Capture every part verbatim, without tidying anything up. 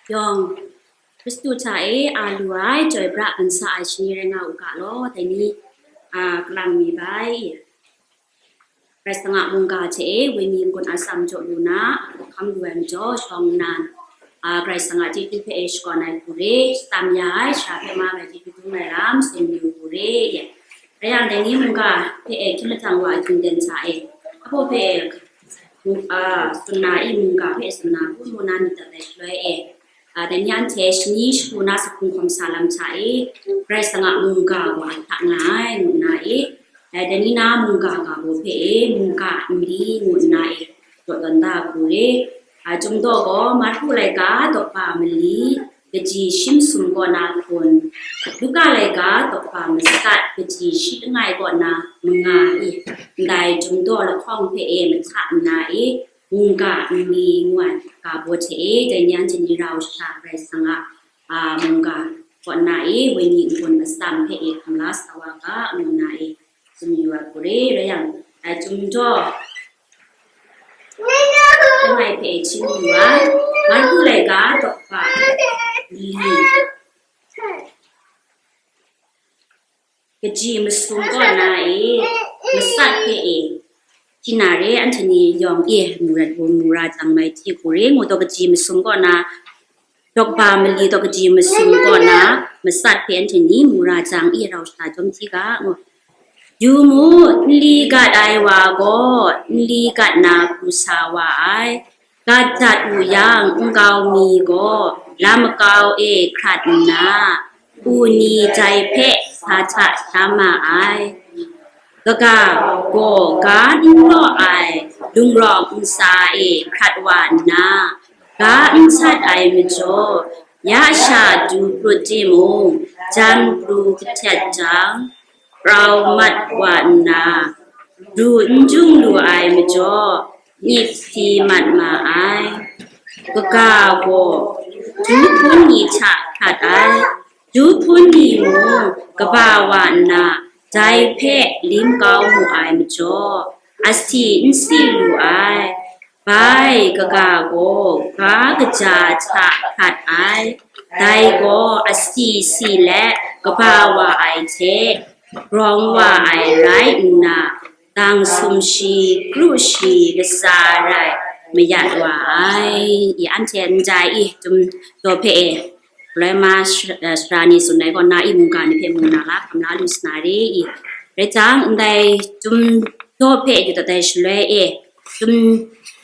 Yawng, Hkristu hta e a lu ai, chyoi pra gun sa ai shani rai nga u ga law, dai ni, a, kalang mi bai. Karai Kasang a mungga hte e, wenyi n-gun atsam jaw lu na, hkam lu ai majaw, shawng nnan, a, Karai Kasang a chyeju hpe e shakawn ai hku re, tam ya ai, sha hpe ma ai chyeju dum ai lam, tsun yu hku re, ye. Rai yang, dai ni mungga hpe e, hkying latang wa ai hkying ten hta e, hpa hpe e, a, tsun na i, mungga hpe tsun na, hku mu na myit dat ai shaloi e, a, dai ni anhte shani shagu na sa hkungkawm sa lam hta e, Karai Kasang a mungga wa hta nga ai, ngu nna e, a, dai ni na mungga ga baw hpe e, mungga nli ngu nna e, jaw tawn da hku re. A, Chyum daw gaw, Marku laika dawkpa mali, kaji shi masum kaw na hkun, Luka laika dawkpa matsat, kaji shi langai kaw na manga e, ndai Chyum daw lahkawng hpe e mahta nna e, mungga nli ngu ai ga baw hte e, dai ni anhte ni rau sha Karai Kasang a, a, mungga kaw na e, wenyi n-gun atsam hpe e hkam la sa wa ga, ngu nna e, tsun yu ai hku re. Rai yang, a, Chyum daw langai hpe e hpyi yu ai, Marku laika dawkpa mali, kaji masum kaw na e, matsat hpe e, hpyi na re, anhte ni yawng e, mu ra, mu ra jang mai hti hku re, ngu daw kaji masum kaw na, dawkpa mali daw kaji masum kaw na, matsat hpe anhte ni mu ra jang e, rau sha jawm hti ga, ngu. Yu mu, nli gat ai wa gaw, nli gat na pru sa wa ai. Gat dat wu yang, nkau mi gaw lam makau e hkrat nna, u ni dai hpe sa hta sha ma ai. Kaga gaw ga n raw ai lungrawng ntsa e hkrat wa nna, ga n sat ai majaw, ya sha du prut timung, jan pru kahtet jang, grau mat wa nna, du n jung lu ai majaw, myit si mat ma ai. Kaga gaw, du hpun ni hta hkrat ai. Du hpun ni mung kaba wa nna, dai hpe lim kau mu ai majaw, asi n si lu ai. Bai, kaga gaw ga kaja hta hkrat ai. Dai gaw asi si let kaba wa ai hte, grawng wa ai rai nna, dang sumshi, krushi, kasa rai mayat wa ai. I anhte ndai i Chyum daw hpe e, Loi ma sh-, eh, sara ni tsun ai gaw, na i mungga ni hpe mu na la, hkam la lu sa na re i. Rai jang, ndai Chyum daw hpe yu dat ai shaloi e, Chyum,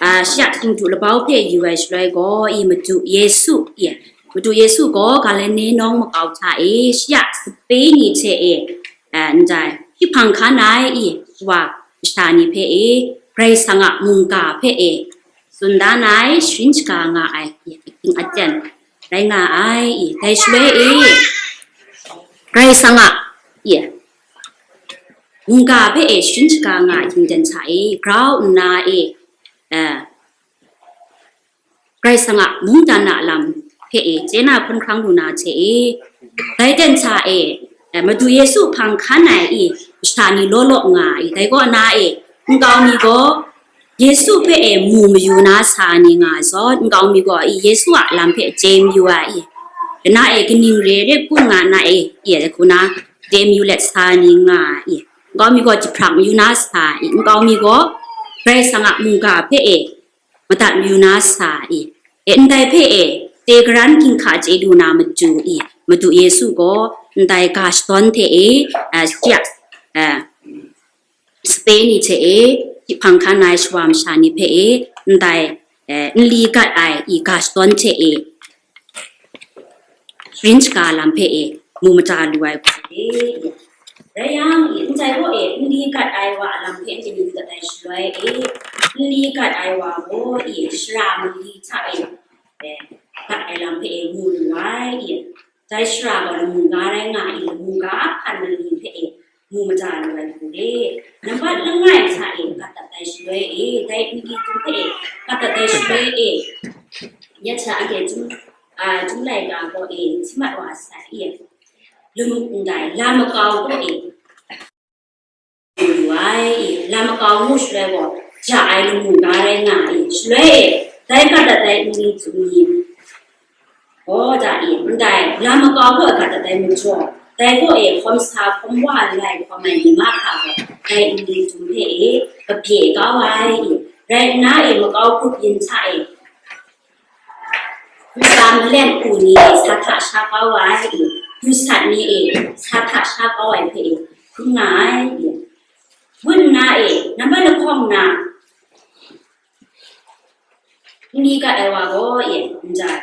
ah, shi a htingdu labau hpe yu ai shaloi gaw, i Madu Yesu, i, Madu Yesu gaw Galile nawng makau hta e, shi a sape ni hte e, eh, ndai, hpyi hpang hkan ai i, wa masha ni hpe e, Karai Kasang a mungga hpe e, tsun dan ai, sharin shaga nga ai, i, ating aten rai nga ai, i, dai shaloi e, Karai Kasang a, i, mungga hpe e sharin shaga nga ai hkying ten hta e, grau nna e, eh, Karai Kasang a mungdan a lam hpe e, chye na hkun hkrang lu na hte e, dai ten hta e, eh, Madu Yesu hpang hkan ai i, masha ni law law nga ai, dai kaw na e, nkau mi gaw, Yesu hpe e mu mayu na sa ni nga ai zawn, nkau mi gaw i Yesu a lam hpe chye mayu ai i, kana e kaning re re hku nga na e, i, hku na chye mayu let sa ni nga ai i, nkau mi gaw jahprak mayu na sa i, nkau mi gaw Karai Kasang a mungga hpe e madat mayu na sa i, e ndai hpe e chye karan ginhka chye lu na matu i, Madu Yesu gaw ndai ga shadawn hte e, a, shi a, a, sape ni hte e, hpyi hpang hkan ai shawa masha ni hpe e, ndai, eh, nli gat ai i ga shadawn hte e, sharin shaga lam hpe e, mu mada lu ai hku e. Rai yang, i, ndai gaw e, nli gat ai wa a lam hpe anhte ni gat ai shaloi e, nli gat ai wa gaw i, shara mali hta e, eh, gat ai lam hpe e, mu lu ai i, dai shara gaw lamu ga rai nga i, lamu ga hpan mali hpe e, mu mada lu ai hku re. Nambat langai hta e gat dat ai shaloi e, dai nli htum hpe e gat dat ai shaloi e, ya hta anhte Chyum, a, Chyum laika gaw e, hti mat wa sai e, lamu ndai, lam makau gaw e, lu ai e, lam makau ngu shaloi gaw, ja ai lamu ga rai nga e, shaloi e, dai gat dat ai nli htum ni, Gaw da i, ndai lam makau gaw gat dat ai majaw, dai gaw e hkawm sa hkawm wa lai hkawm ai ni mahkra gaw, dai nli dum hpe e kabye kau ai i, rai nna e makau grup yin hta e, ntsa malem u ni e sa hta sha kau ai i, dusat ni e sa hta sha kau ai hpe e hkrum nga ai i, ngun nna e, nambat lahkawng na, nli gat ai wa gaw e, ndai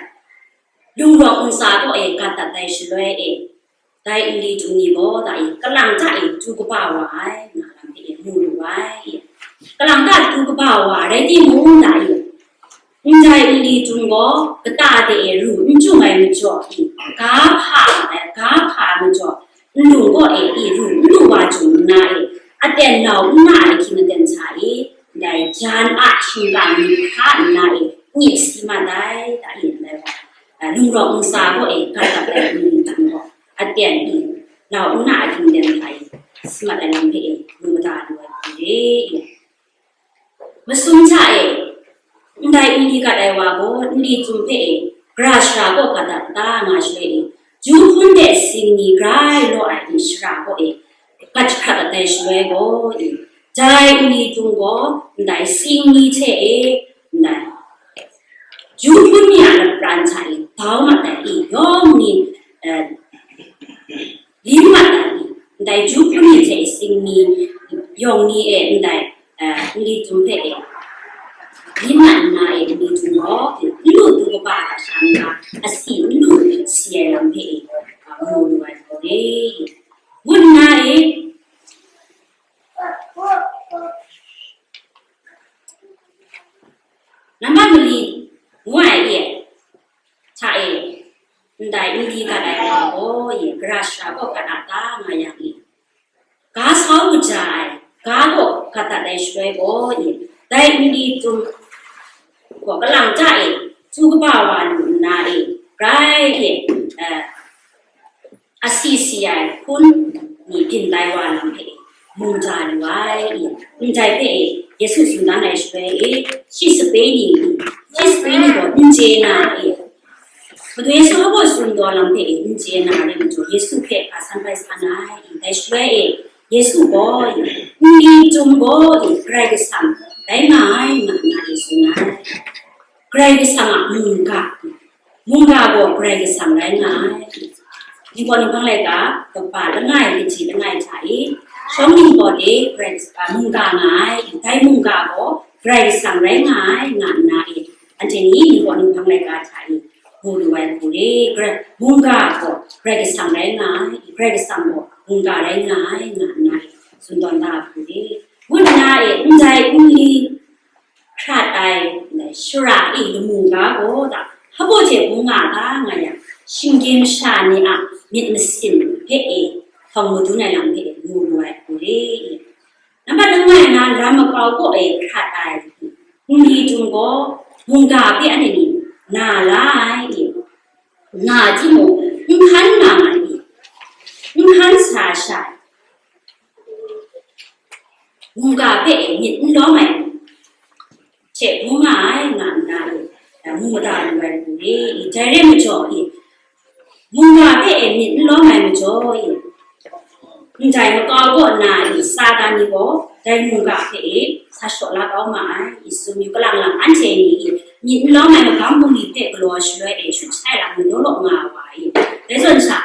lungrawk ntsa gaw e gat dat ai shaloi e, dai nli dum ni gaw da e, kalang ta e du kaba wa ai, nga lam hpe e mu lu ai. Kalang ta du kaba wa rai timung da e, ndai nli dum gaw kata de e ru n jung ai majaw e, ga hpa ai, ga hpa ai majaw, nlung gaw e i ru n lu wa jung nna e, aten nau n na ai hkying aten hta e, ndai jan a shingkang myit hkra nna e, nyip si mat ai, da e ndai wa, a, lungrawk ntsa gaw e gat dat ai nli dum gaw, aten i, nau n na ai hkying aten hta e, si mat ai lam hpe e, mu mada lu ai hku re. Masum hta e, ndai nli gat ai wa gaw nli dum hpe e, gara shara kaw gat dat da nga shaloi e, ju hpun de sing ni grai law ai ni shara kaw e, gat jahkrat dat ai shaloi gaw e, dai nli dum gaw ndai sing ni hte e, ndai ju hpun ni a lapran hta e dau mat ai i, yawng ni, eh, lim mat ai i, ndai ju hpun ni hte sing ni, yawng ni e ndai, eh, nli dum hpe e, lim mat nna e nli dum gaw, n lu du kaba ai sha n ga, asi n lu si ai lam hpe e, a, mu lu ai hku re. Ngun nna e, nambat mali ngu ai e, hta e, ndai nli gat ai wa gaw e, gara shara kaw gat a ta nga yang e, ga sau kaja ai, ga gaw gat dat ai shaloi gaw e, dai nli dum gaw kalang ta e, du kaba wa lu nna e, grai e, eh, asi si ai hpun ni byin tai wa lam hpe mungga lu ai i, ndai hpe e Yesu tsun dan ai shaloi e, shi sape ni, shi sape ni gaw n chye na e, Madu Yesu hpa baw tsun taw lam hpe e n chye na rai majaw, Yesu hpe hpa san bai san ai i, dai shaloi e Yesu gaw e, nli dum gaw e Karai Kasang rai nga ai, nga nna e tsun ai. Karai Kasang a mungga, mungga gaw Karai Kasang rai nga ai. Ningkaw Ninghpang laika, kaba langai, kaji langai hta e, shawng ningkaw de Karai Kasang a mungga nga ai, dai mungga gaw Karai Kasang rai nga ai, nga nna e, anhte ni Ningkaw Ninghpang laika hta e, mu lu ai hku re, Karai, mungga gaw Karai Kasang rai nga ai, Karai Kasang gaw mungga rai nga ai, nga nna e, tsun tawn da ai hku re. Ngu nna e, ndai nli hkrat ai, ndai shara e lamu ga gaw da, hpa baw hte bung nga ga nga yang, shinggyim masha ni a myit masin hpe e, htawng madun ai lam hpe e, mu lu ai hku re. Nambat langai na lam makau kaw e hkrat ai, nli dum gaw, mungga hpe anhte ni na la ai, nga timung, n hkan nga ai, n hkan sa sha ai, mungga hpe e myit n lawm ai hte bung nga ai, nga nna e, mu mada lu ai hku re. Dai rai majaw e, mungga hpe e myit n lawm ai majaw e, ndai makau kaw na e, Satan ni gaw dai mungga hpe e sa shaw la kau ma ai. Tsun yu, kalang lang anhte ni e myit n lawm ai magam bungli hpe galaw shaloi e shut shai lam law law nga wa ai. Dai zawn sha,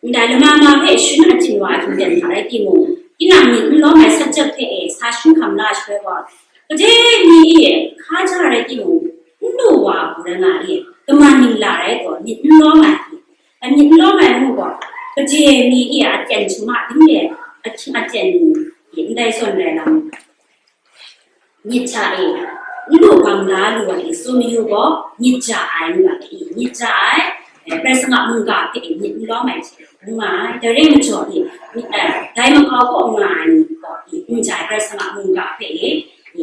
ndai lama ma hpe shun achyin wa a hkying ten hta rai timung, tinang myit n lawm ai sakjep hpe e sa shun hkam la shaloi gaw, gade mi e hka ja rai timung, n lu wa hku rai nga e, kaman ningla rai gaw myit n lawm ai, myit n lawm ai ngu gaw, gade mi e aten shama ding le ahkying aten ni e ndai zawn rai lam myit ja e, n lu bang la lu ai, tsun mayu gaw, myit ja ai, nga ai, myit ja ai, eh, Karai Kasang a mungga hpe e myit n lawm ai hte, n nga ai, dai rai majaw e, myit, eh, dai makau kaw nga ai ni gaw, n ja ai, Karai Kasang a mungga hpe e,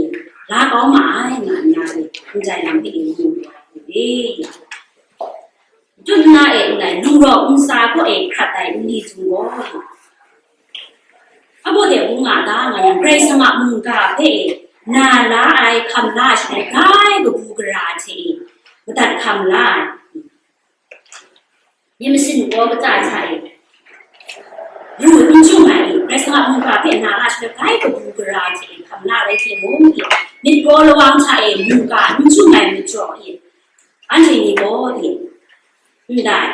eh, la kau ma ai, nga nna e, n ja ai lam hpe e, mu lu ai hku re. Dum na e, ndai lungrawk ntsa kaw e hkrat ai nli dum gaw, hpa baw de bung nga ga nga yang, Karai Kasang a mungga hpe e na la ai, hkam la ai shaloi, dai kabu gara hte e madat hkam la ai. Myit masin gaw kata hta e, ru n jung ai, Karai Kasang a mungga hpe na la shaloi, bai kabu gara hte hkam la rai timung, myit gaw lawang hta e mungga n jung ai majaw e, anhte ni gaw e, ndai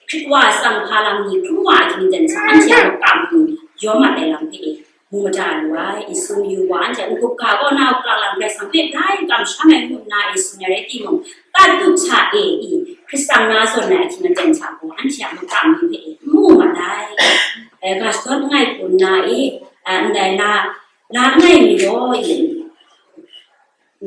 Hkrit wa tsang hpa lam ni hkrum wa ai hte maren sa, anhte a makam ni yawm mat ai lam hpe e, mu mada lu ai, e, tsun yu wa, anhte a n-gup ga kaw na a Karai Kasang hpe grai kamsham ai ngu nna e tsun ai rai timung, Titus hta e, i, Hkrit tsang na zawn ai hte maren sa gaw, anhte a makam ni hpe e, n mu mat ai. E, ga shadawn langai hku nna e, a, ndai la, la langai mi gaw e,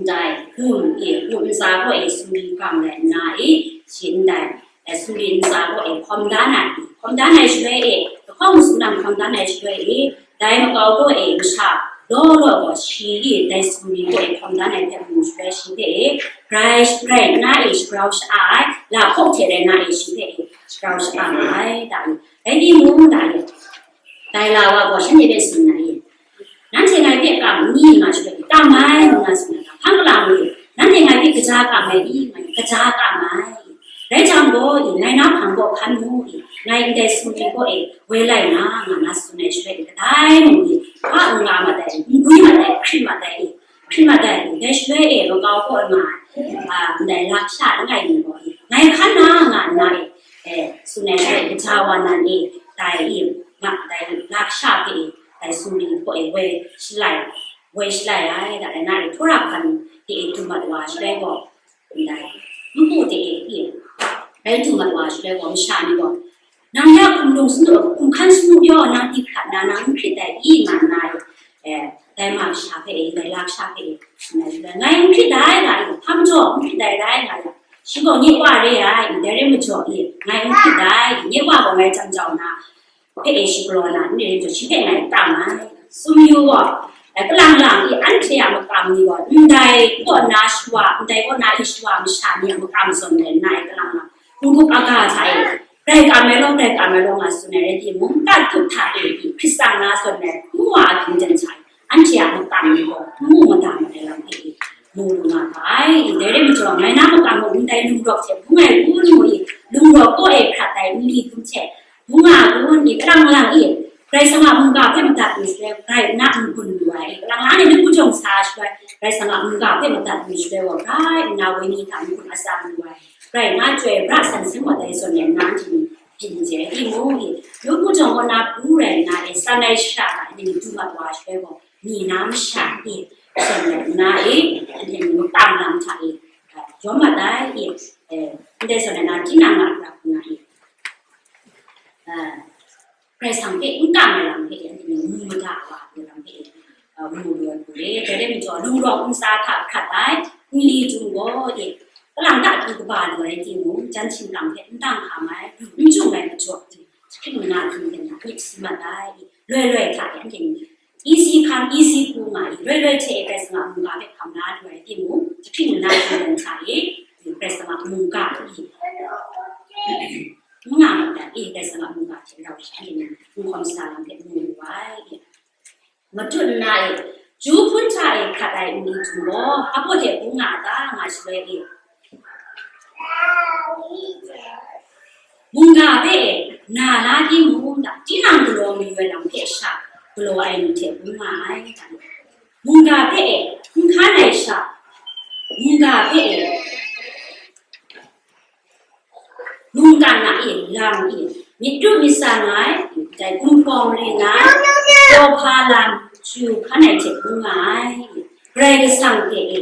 ndai, hkum e, hkum ntsa gaw e, sumri kam rai nna e, shi ndai, e, sumri ntsa gaw e, hkawm dan ai, hkawm dan ai shaloi e, lahkawng masum lam hkawm dan ai shaloi e, dai makau gaw e, masha law law gaw shi e, dai sumri gaw e, hkawm dan ai hpe mu shaloi shi hpe e, grai, grai nna e, shagrau sha-a ai, la hkawk hte rai nna e, shi hpe e, shagrau sha-a ai, da e, dai timung, da e, dai la wa gaw shanhte hpe tsun ai e, Nanhte ngai hpe kam n ni nga shaloi, kam ai ngu na tsun ai, hpang galang e, nanhte ngai hpe kaja kam ai i, ngai kaja kam ai. Rai jang gaw, i, ngai na hpang gaw hkan mu i, ngai ndai sumri gaw e, woi lai nga, nga na tsun ai shaloi, kadai mung i, hpa n nga mat ai, n gwi mat ai, hkrit mat ai i, hkrit mat ai i, dai shaloi e, makau kaw nga ai, a, ndai lasha langai mi gaw i, ngai hkan na nga nna e, e, tsun ai shaloi, kaja wa nan e, dai i, nga, dai lasha hpe e, dai sumri gaw e, woi shalai, woi shalai ai, da ai na e, htawra hkan de e, du mat wa shaloi gaw, ndai, npu de e, i, rai du mat wa shaloi gaw, masha ni gaw, nang ya hkum lung sanu, hkum hkan sanu yaw, nang di hkrat na, nang n hkrit dai i, nga nna e, e, dai ma kasha hpe e, dai la kasha hpe e, ngai n hkrit dai, nga e, hpa majaw n hkrit dai rai, nga e, shi gaw nye wa re ai, dai rai majaw e, ngai n hkrit dai, nye wa gaw ngai jam jau na, hpe e shi galaw na, n rai taw, shi hpe ngai tam ai. Sumyu gaw, e, kalang lang i, anhte a makam ni gaw, ndai kaw na shawa, ndai kaw na i shawa masha ni a makam zawn rai nna e, kalang lang, n-gup aga hta e, grai kam ai law, grai kam ai law, nga tsun ai rai timung, Titus hta e, i, Hkrit tsang na zawn rai, n wa a hkingden hta e, anhte a makam ni gaw, n mu mada mat ai lam hpe e, mu lu nga ga ai. I, dai rai majaw, ngai na makam gaw ndai lung rawk hte bung ai kun mu i, lung rawk kaw e hkrat ai nli dum hte, Bung nga ai kun, i, kalang lang i, Karai Kasang a mungga hpe madat lu shaloi, grai nna n-gun lu ai, i, kalang lang ni myit kujawng sa shaloi, Karai Kasang a mungga hpe madat lu shaloi gaw, grai nna wenyi hta n-gun atsam lu ai, grai nna chyoi pra san seng wa dai zawn rai nna, anhte ni byin n chye ai timung, i, myit kujawng kaw na pru rai nna, e, san ai shara hta, anhte ni du mat wa shaloi gaw, ni na masha, i, zawn rai nna, i, anhte ni makam lam hta, i, yawm mat ai, i, e, ndai zawn rai nna, tinang a pra hku na, i, a, Karai Kasang hpe n kam ai lam hpe, anhte ni mu mada wa ai lam hpe, a, mu lu ai hku re. Dai rai majaw, lung rawk ntsa hta hkrat ai, nli dum gaw e, kalang ta du kaba lu ai timung, jan shingkang hpe n dang hkam ai, n jung ai majaw, jahkring nna hkingten na myit si mat ai, loi loi hta e anhte ni isi hkam, isi hku nga ai, loi loi hte e Karai Kasang a mungga hpe hkam la lu ai timung, jahkring nna hkingten hta e, Karai Kasang a mungga e, n nga mat ai, Karai Kasang a mungga hte rau sha ni, n hkawm sa lam hpe mu lu ai. Matut nna e, ju hpun hta e hkrat ai nli dum gaw, hpa baw hte bung nga a ta, nga shaloi e, mungga hpe e, na la timung, tinang galaw mayu ai lam hpe sha, galaw ai ni hte bung nga ai. Mungga hpe e, n hkan ai sha, mungga hpe e, mungkan a e, lam e, myit kru myit san ai, dai gumhpraw mari nna, kawhpa lam chyu hkan ai hte bung nga ai, Karai Kasang hte e,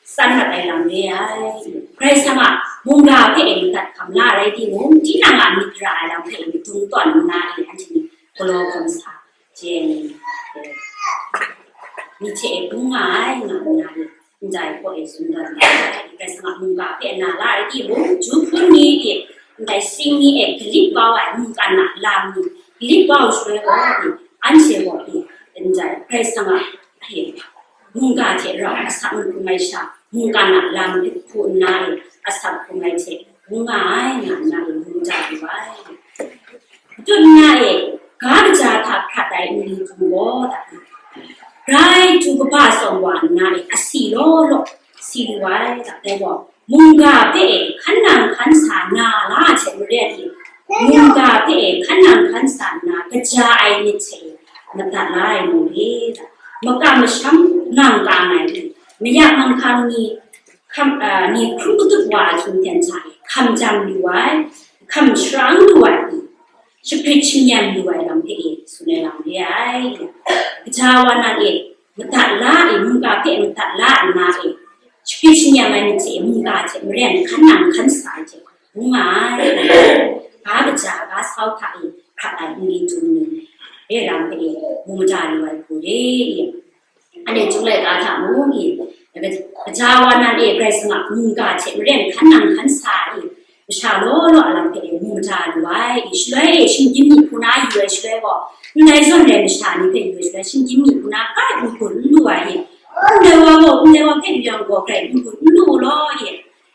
san mat ai lam re ai, Karai Kasang a mungga hpe e madat hkam la rai timung, tinang a myit ra ai lam hpe e madung tawn nna e, anhte ni galaw hkawm sa, chye ai ni, e, myit hte e bung nga ai, nga nna e, ndai hpaw e tsun dat ai, Karai Kasang a mungga hpe na la ai timung, ju hpun ni e, ndai sing ni e, galip kau ai mungkan a lam ni, galip kau shaloi gaw e, anhte gaw e, ndai Karai Kasang a hpe mungga hte rau asak n hkrum ai sha, mungkan a lam hpe hku nna e, asak hkrum ai hte bung nga ai, nga nna e, mu dat lu ai. Matut nna e, ga kaja hta hkrat ai nli dum gaw, grai du kaba tsawm wa nna e, asi law law si lu ai, dai gaw, Mungga hpe hkan nang hkan sa na la ai hte maren, mungga hpe hkan nang hkan sa nna kaja ai myit hte madat la ai mu re. Makam masham ngang kang ai, maya manghkang ni hkam, a, ni hkrum katup wa ai hkying hten hta e hkam jam lu ai, hkam sharang lu ai, shagrit shangyam lu ai lam hpe e tsun ai lam re ai. Kaja wa nan e madat la e, mungga hpe madat la nna e, shagrit shangyam ai myit hte e mungga hte maren hkan nang hkan sa ai hte, ngu nga ai. Ga kaja, ga sau hta e hkrat ai nli dum ni, re lam hpe e mu mada lu ai hku re. Anhte Chyum laika hta mung e, kaja wa nan e Karai Kasang a mungga hte maren hkan nang hkan sa e, masha law law a lam hpe e mu mada lu ai. Shaloi e shinggyim myi hku na yu ai shaloi gaw, ndai zawn rai masha ni hpe yu ai shaloi, shinggyim myi hku na hkrai n-gun n lu ai e. Ndai wa gaw, ndai wa hpe yu yang gaw, grai n-gun n lu law e.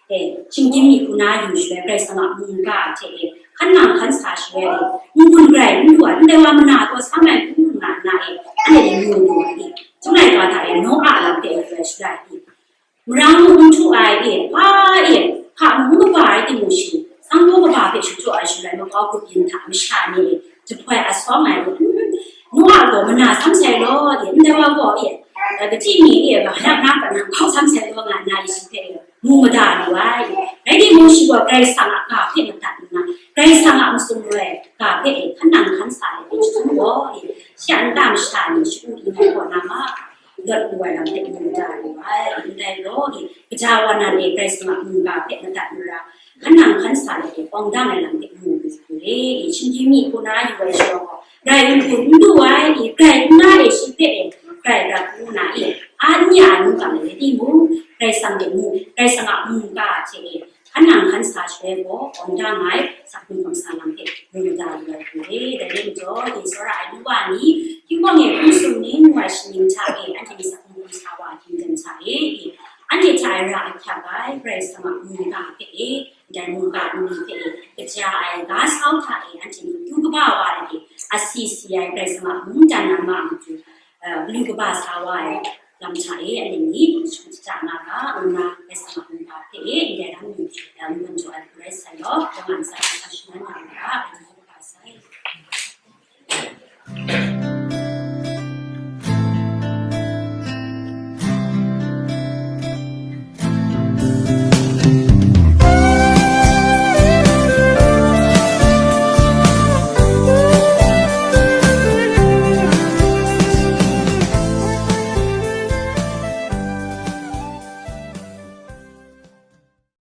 E, shinggyim myi hku na yu shaloi, Karai Kasang a mungga hte e hkan nang hkan sa shaloi e, n-gun grai n lu ai, ndai wa mana taw sam ai n-gun nga nna e, anhte ni mu lu ai e. Chyum laika hta e Noa lam hpe yu ai shaloi e, marang mung n htu ai e, hpa e, hpa mung n kaba ai timung shi, sanghpaw kaba hpe shachyaw ai shaloi, makau grup yin hta masha ni e jahpoi asawng ai e, Noa gaw mana sam sai law e, ndai wa gaw e, kachyi ni e, ga yak na hpa nang kau sam sai law nga nna e, shi hpe e, mu mada lu ai. Rai timung, shi gaw Karai Kasang a ga hpe madat nna, Karai Kasang a masum loi ga hpe e hkan nang hkan sa ai hte chyum gaw e, shi a nta masha ni sha-u yu ai kaw na ma, lawt lu ai lam hte mu mada lu ai. Ndai gaw e, kaja wa nan e Karai Kasang a mungga hpe madat mara, hkan nang hkan sa ai hte kawng dang ai lam hte mu lu re. Shinggyim myi hku na yu ai shaloi gaw, grai n-gun n lu ai e, grai n na e, shi hpe e grai rat ngu na e, a n ya ai mungga ni rai timung, Karai Kasang hte mu, Karai Kasang a mungga hte e hkan nang hkan sa shaloi gaw, kawng dang ai, sa hpung hkam sa lam hpe mu mada lu ai hku re. Dai rai majaw, e tsawra ai nu wa ni, hkying hpawng e hpung sum ni, nu ai shaning hta e, anhte ni sa hpung hkam sa wa ai hkying hten hta e, anhte hta e ra ahkyak ai Karai Kasang a mungga hpe e, ndai mungga nli hpe e, kaja ai ga sau hta e, anhte ni du kaba wa ai e, asi si ai Karai Kasang a mungdan na ma matu, eh, galu kaba sa wa ai lam hta e, anhte ni shut shada nga ga,